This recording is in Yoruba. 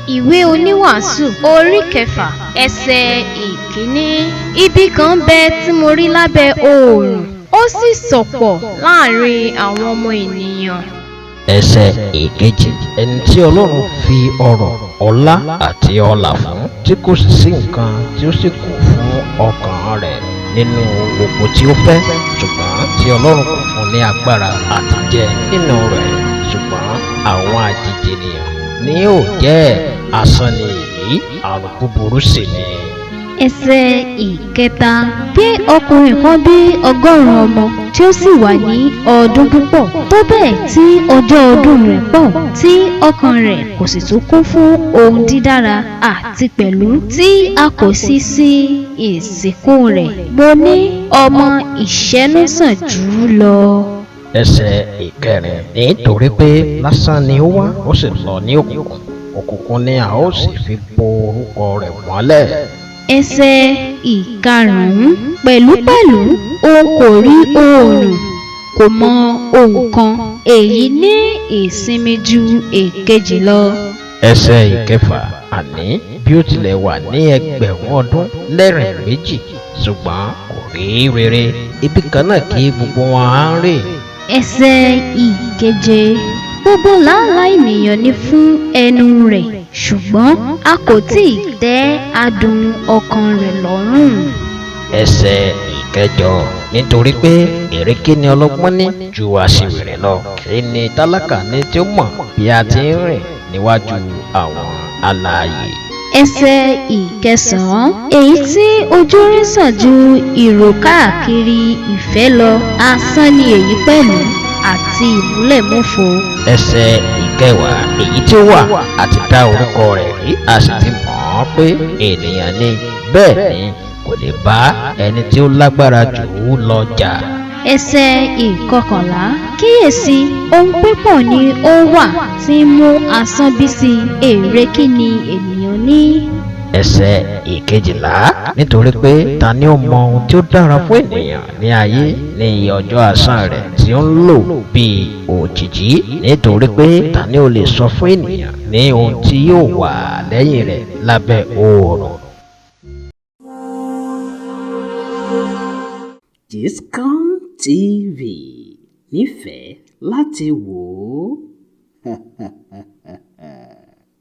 Ìwé Oníwàásù orí 6, ẹsẹ̀ 1. Ibi kan ń bẹ tí mo rí lábẹ́ oòrùn, ó sì sọ̀pọ̀ láàrin àwọn ọmọ ènìyàn. Ẹsẹ̀ 2. Ẹni tí Ọlọ́run fi ọrọ̀, ọlá àti ọlà fún, tí kò sì sí nǹkan tí ó sì kù fún ọkàn rẹ̀ nínú gbogbo tí ó fẹ́, ṣùgbọ́n tí Ọlọ́run kò fún ní agbára àti jẹ nínú rẹ̀, ṣùgbọ́n àwọn àjèjì ènìyàn ni yóò jẹ́. Asán ni èyí, àrùn búburú sì ni. Ẹsẹ̀ 3. Bí ọkùnrin kan bí 100 ọmọ tí ó sì wà ní ọdún púpọ̀, tó bẹ́ẹ̀ tí ọjọ́ ọdún rẹ̀ pọ̀, tí ọkàn rẹ̀ kò sì tún kún fún ohun dídára, àti pẹ̀lú tí a kò sì sí ìsìnkú rẹ̀, mo ní ọmọ ìṣẹ́nú sàn jù ú lọ. Ẹsẹ̀ 4. Nítorí pé lásán ni ó wá, ó sì lọ ní òkùnkùn, òkùnkùn ni a ó sì fi bo orúkọ rẹ̀ mọ́lẹ̀. Ẹsẹ̀ 5. Pẹ̀lúpẹ̀lú òun kò rí oòrùn, kò mọ ohun kan, èyí ní ìsinmi ju èkejì lọ. Ẹsẹ̀ 6. Àní bí ó tilẹ̀ wà ní 1000 ọdún lẹ́rìn méjì, ṣùgbọ́n kò rí rere, ibi kan náà kí gbogbo wọn á rìn. Ẹsẹ̀ 7. Gbogbo làálàá ènìyàn ni fún ẹnu rẹ̀, ṣùgbọ́n a kò tí ì tẹ́ adùn ọkàn rẹ̀ lọ́rùn. Ẹsẹ̀ 8. Nítorí pé èrè kí ni ọlọ́gbọ́n ní ju aṣiwèrè lọ, kí ni tálákà ní tí ó mọ̀ bí a ti ń rìn níwájú àwọn alààyè. Ẹsẹ̀ 9. Èyí tí ojú rí sàn ju ìró káàkiri ìfẹ́ lọ, asán ni èyí pẹ̀lú àti ìmúlẹ̀mófo. Ẹsẹ̀ 10. Èyí tí ó wà àti dá orúkọ rẹ̀ rí, a sì ti mọ̀ ọ́n pé ènìyàn ni, bẹ́ẹ̀ ni kò lè bá ẹni tí ó lágbára jù ú lọ jà. Ẹsẹ̀ 11. Kíyèsí, ohun pípọ̀ ni ó wà tí ń mú asán bí sí, èrè kí ni ènìyàn ní? Ẹsẹ̀ 12. Nítorí pé ta ni ó mọ ohun tí ó dára fún ènìyàn ní ayé ní iye ọjọ́ asán rẹ̀ tí ó ń lò bí òjìji? Nítorí pé ta ni ó lè sọ fún ènìyàn ní ohun tí yóò wà lẹ́yìn rẹ̀ lábẹ́ oòrùn? Gistcon TV nífẹ̀ẹ́ láti wò ó.